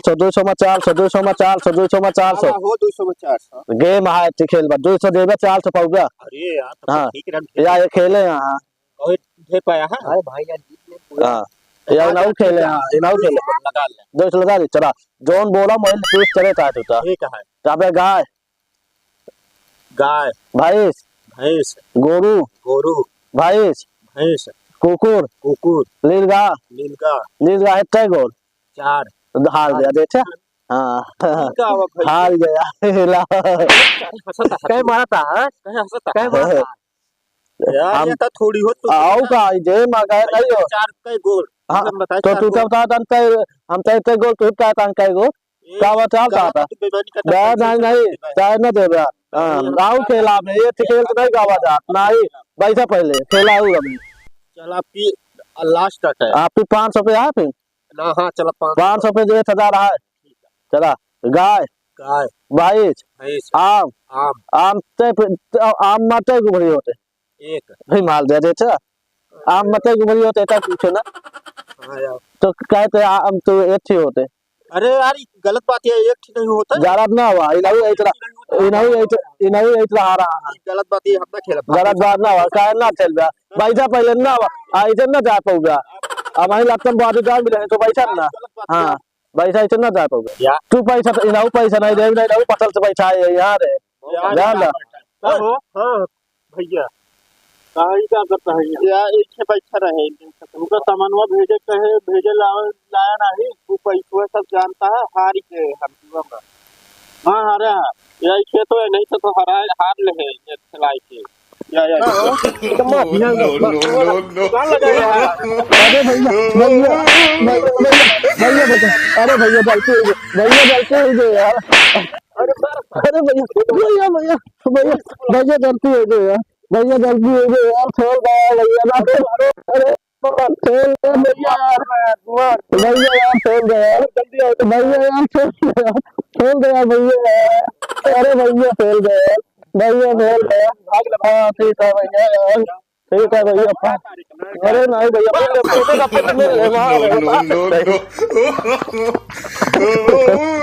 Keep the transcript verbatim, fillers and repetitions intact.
सौ, दो सौ मा चार सौ, दो सौ मा चार सौ, दो सौ मा चार सौ। हाँ, हो, दो सौ मा चार सौ। Game है, ठीक खेल बा, दो सौ देबे, चार सौ पाउबा। अरे यार, तब तो हाँ। ठीक रन खेल या, रहे। ये खेले, हाँ। और ढेर पाया है। अरे भाई यार, जीत में पूरा हाँ। या लगा इनाऊ दे, खेले, हाँ, इनाऊ खेले। लगा ले। दो सौ लगा दे, चला। जौन बोला, मोबाइल पे करे ता तू ता। ठीक है। तबे गाय। गाय। भैंस। भैंस। गोरू। गोरू। भैंस। भैंस। कुकुर। कुकुर। लीलगा। लीलगा। लीलगा है तय गोल। चार। हार गया, देखे? हाँ। ठीक है, अब भाई। हार गया। ला। हंसता है। कहे मारा था, हाँ? कहे हंसता है। कहे मारा था। यार, हम ये तो थोड़ी हो तो आओ का, जे मांगा है, नहीं हो। चार कई गोल। हाँ, मतलब बताए तो चार तू गोल। क्या बता, हम कई, हम कई, कई गोल, तू क्या तान कई गोल? ए, का बता, गलत का बता? तू बेईमानी करता बे, है, नहीं, नहीं, नहीं। चाहे न देबे। हाँ, नहीं, हम राहु खेला में, ये खेल तो नहीं गावा जात, नहीं। बैठा पहले, खेला हूँ अभी। चल, आपकी last है। आपकी पाँच सौ पे है फिर? ना, हाँ, चला पाँच सौ। पाँच सौ पे जो एक हजार है। चला, गाय। गाय। भैंस। भैंस। आम। आम। आम ते पे, आम मते को भरी होते। एक। भाई माल दे देते। आम मते को भरी होते, तब पूछो ना। हाँ यार। तो कहते आम तो एक ही होते। अरे यार, ये गलत बात है, एक ही नहीं होता। गलत ना हुआ, इनाऊ इतना, इनाऊ इतना, इनाऊ इतना हारा है। गलत बात है, हम ना खेलब। गलत बात ना हुआ, काहे ना खेलबा? बैठा पहले ना हुआ, आ, इधर ना जा पाऊबा। अब वहीं लगता है, बाजू जान भी रहे, तो बैठा ना। गलत बात है। हाँ। बैठा इसे ना जा पाऊबा। या। तू पैसा तो इनाऊ पैसा नहीं दे, नहीं इनाऊ पटल से बैठा है यहाँ रे। या, जान या। ला। हाँ, हाँ, भैया। कहाँ ही क्या करता है ये? या, एक ही बैठा रहे। उनका सामानवा भेजे कहे, भेजे लावे, लाया नहीं। वो पैसवा सब जानता है, हार के हम जीवन में। हाँ, हारे हैं। या, एक तो है, नहीं तो, तो हरा, हार ले है, ये खिलाई के। या, या, या। No, no, no, no। कहाँ लगा है? अरे भैया, भैया, भैया, भैया, भैया, भैया, अरे भैया, गलती हो गई, भैया, गलती हो गई यार। अरे भैया, भैया, भैया, भैया, भैया, गलती हो गई यार, भैया, गलती हो गई यार, छोड़ दे यार, भैया, ना, अरे, छोड़ दे भैया यार, भैया यार, छोड़ दे यार, भैया यार, छोड़ दे यार, छोड़ दे यार, भैया यार, अरे भैया, छोड़ दे यार, भैया, छोड़ दे यार, हाँ, ठीक है भैया यार। ठीक है भैया, अरे नहीं भैया, भैया, भैया, भैया, भैया, No, no, no, no।